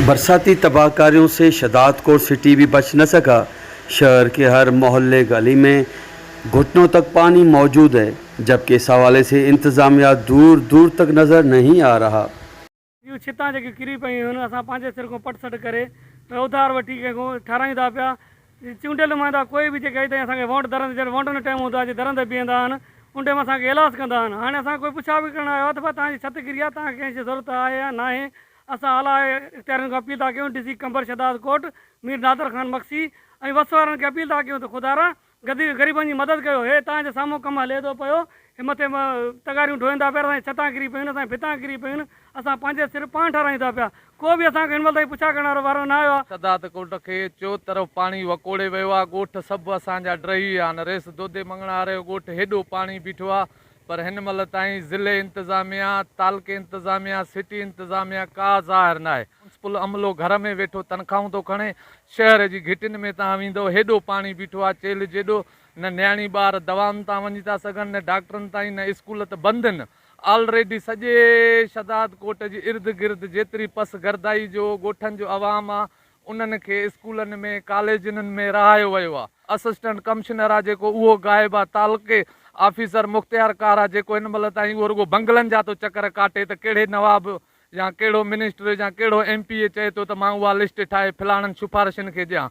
बरसाती तबाहकारियों से शदादकोट सिटी भी बच न सका। शहर के हर मोहल्ले गली में घुटनों तक पानी मौजूद है, जबकि इस हवाले से इंतज़ामिया दूर दूर तक नज़र नहीं आ रहा। اهي ڇتان جيڪي ڪري پيون آهن، اسان پنهنجي سر کان پٽ سٽ ڪري اوڌار وٺي ڪنهن کان ٺهرايون ٿا پيا. چونڊيل نمائندا ڪوئي به جيڪي اڄ تائين اسان کي وونٽ درن تي جڏهن وونٽن جو ٽائيم هوندو آهي اچي درن تي بيهندا آهن ان ٽائيم اسان کي ايلاز ڪندا آهن. هاڻي اسان کي ڪوئي پڇا به ڪرڻ آيو آهي ته ڀاء توهان جي ڇت ڪري آهي توهان کي ڪنهن شيء ضرورت آهي يا ناهي. اسان اعليٰ اختيارين کان اپيل ٿا ڪيون ڊي سي قمبر شهداد ڪوٽ مير نادر خان مگسي ۽ وس وارن کي اپيل ٿا ڪيون ته خدارا گدي غريبن جي مدد ڪيو. هي توهان جي سامهون ڪم هلي ٿو پيو. هي مٿي تغاريون ڍوئن ٿا پيا، اسان جي ڇتان ڪري پيون آهن، اسان جي ڀتان ڪري پيون آهن، اسان پنهنجي سر پاڻ ٺهرايون ٿا پيا. ڪو به اسان کي هن مهل تائين پڇا ڪرڻ وارو وارو نه آيو آهي. شھداد ڪوٽ کي چوطرف پاڻي وڪوڙي ويو آ، ڳوٺ سڀ اسان جا ڊهي ويا آھن، ريس دودي مڱڻهاري جو ڳوٺ هيڏو پاڻي بيٺو آ، پر هن مھل تائين ضلعي انتظاميا، تعلقي انتظاميا، سٽي انتظاميا ڪا ظاھر ناهي. ميونسپل عملو گهر ۾ ويٺو تنخواهون ٿو کڻي، شهر جي گهٽين ۾ توهان ويندؤ هيڏو پاڻي بيٺو آ چيلهه جيڏو، نه نياڻي ٻار دوائن تان وڃي ٿا سگهن، نه ڊاڪٽرن تائين، نه اسڪول ته بند هن. آلريڊي سڄي شھدادڪوٽ جي ارد گرد جيتري پس گردائي جو ڳوٺن جو عوام آ انهن کي اسڪولن ۾ ڪاليجنن ۾ رهايو ويو آ. اسسٽنٽ ڪمشنر آ جيڪو اهو غائب آ، تعلقي آفيسر مختيار ڪار آ جيڪو هن مهل تائين اهو رڳو بنگلن جا ٿو چڪر ڪاٽي ته ڪهڙي نواب يا ڪهڙو منسٽر يا ڪهڙو ايم پي اي چئي ٿو ته مان اها لسٽ ٺاهي فلاڻن سفارشن کي ڏيان.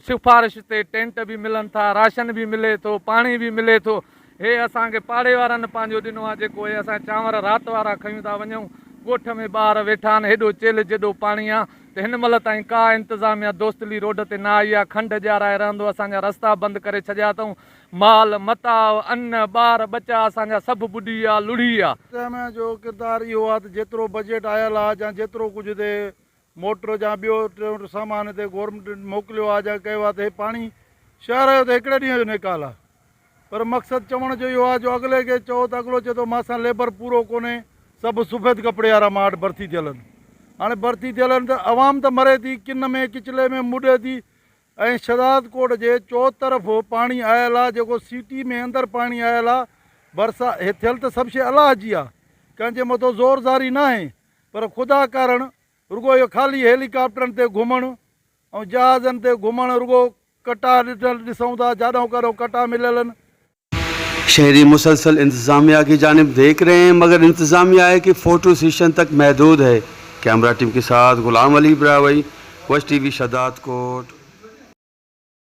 سفارش تي ٽينٽ به ملن ٿا، راشن به ملي ٿو، پاڻي به ملي ٿو. هي اسان کي پاڙي وارن پنهنجو ڏنو آهي جيڪو هي اسان چانور رات وارا کنيون ٿا وڃون. ڳوٺ ۾ ٻار ويٺا آهن، هيڏو چيلهه جيڏو پاڻي آهي ته هن مهل تائين ڪا انتظاميا دوستلي روڊ تي نه آئي آهي. کنڊ ڄارائي رهندو اسان جا رستا بند ڪري ڇڏيا اٿئون. مال، متاع، ان، ٻار ٻچا اسان جا سڀ ٻڏي ويا، لڙهي ويا. انتظاميا جو ڪردار اهو آهي ته جيترو بجيٽ آيل آهي يا جيترو ڪجهه هتي موٽر يا ٻيو ٽيون سامان هتي گورنمينٽ موڪليو آهي يا ڪيو آهي ته هي پاڻي شهر جو ته هڪڙي ڏينهن جو نيڪال آهي پر مقصد چوڻ جو اهو آهي جو اڳلي کي چئو ته اڳلو چئي ٿو مان سان ليبر پورو ڪونهي سڀ سفيد ڪپڙي وارا مان وٽ ڀرتي ٿيل آهن هاڻي ڀرتي ٿيل آهن ته عوام ته مري ٿي ڪن ۾ ڪچلي ۾ مڏي ٿي ۽ شھدادڪوٽ جي چوطرف پاڻي آيل آ جيڪو سيٽي ۾ اندر پاڻي آيل آ برسا هي ٿيل ته سڀ شي الله جي آ ڪنهن جي مٿو زور زاري ناهي پر خدا ڪارڻ رڳو اهو خالي هيليڪاپٽرن تي گهمڻ ۽ جهازن تي گهمڻ رڳو ڪٽا ڏٺل ڏسون ٿا جاڏهون ڪاڏهون ڪٽا مليل آهن. शहरी मुसलसल इंतज़ामिया की जानिब देख रहे हैं मगर इंतज़ामिया है कि फ़ोटो सेशन तक महदूद है। कैमरा टीम के साथ गुलाम अली ब्रावई, वश टीवी शहदादकोट।